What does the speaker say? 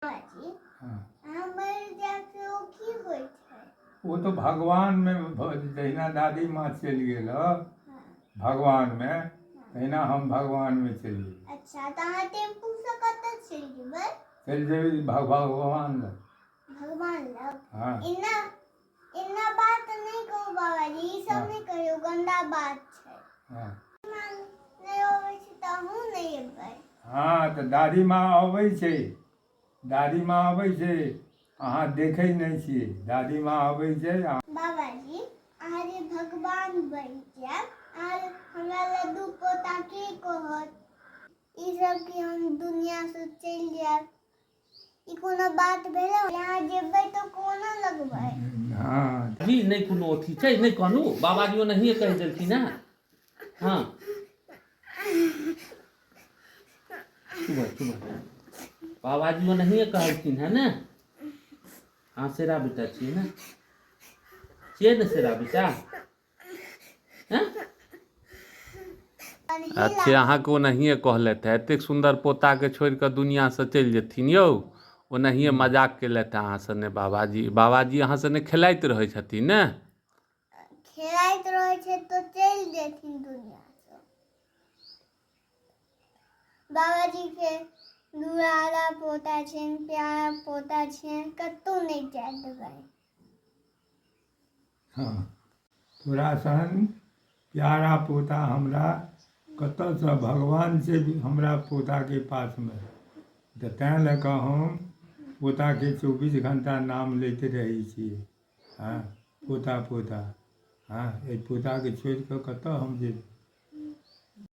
बाजी हँ। अहाँ मरि जायब से ओ की होइ छै? ओ तऽ भगवानमे जहिना दादी माँ चलि गेल भगवानमे, तहिना हम भगवानमे चलि जेबै। अच्छा, तऽ अहाँ टेम्पूसँ कतऽ चलि जेबै? चलि जेबै भगवान लग। भगवान लग? हँ। एना एना बात नहि कहू बाबाजी, ई सब नहि कहियौ, गन्दा बात छै। हँ। नहि अबै छै तऽ अहूँ नहि एबै। हँ, तऽ दादी माँ अबै छै, दादी माँ अबै छै, अहाँ देखै नहि छियै, दादी माँ अबै छै। बाबाजी, अहाँ जे भगवान बनि जायब, अहाँ हमरा लड्डू पोता के कहत? ई सब कि हम दुनियासँ चलि जायब, ई कोनो बात भेलै? अहाँ जेबै तऽ कोना लगबै? हँ। जी नहि, कोनो अथी छै नहि, कहलहुँ बाबाजी ओनाहिए कहि देलखिन हेँ। हँ, चुप चुप, बाबाजी ओनाहिए कहलखिन हेँ ने। अहाँ शेरा बेटा छियै ने? छियै ने शेरा बेटा? अच्छे, अहाँके ओनाहिए कहलथि हे। एतेक सुन्दर पोताके छोड़ि कऽ दुनिआँसँ चलि जेथिन यौ? ओनाहिए मजाक केलथि अहाँ सने बाबाजी। बाबाजी अहाँ सने खेलाइत रहै छथिन ने? खेलाइत रहै छै तऽ चलि जेथिन दुनिआँसँ। बाबाजीके दुलारा पोता छनि, प्यारा पोता छनि, कतहु नहि जाय देबै। हँ, तोरा सन प्यारा पोता हमरा कतऽसँ? भगवान छै हमरा पोताके पासमे, तऽ तैँ लऽ कऽ हम पोताके 24 घण्टा नाम लैत रहै छियै। हँ, पोता पोता। हँ, एहि पोताके छोड़ि कऽ कतऽ हम जेबै?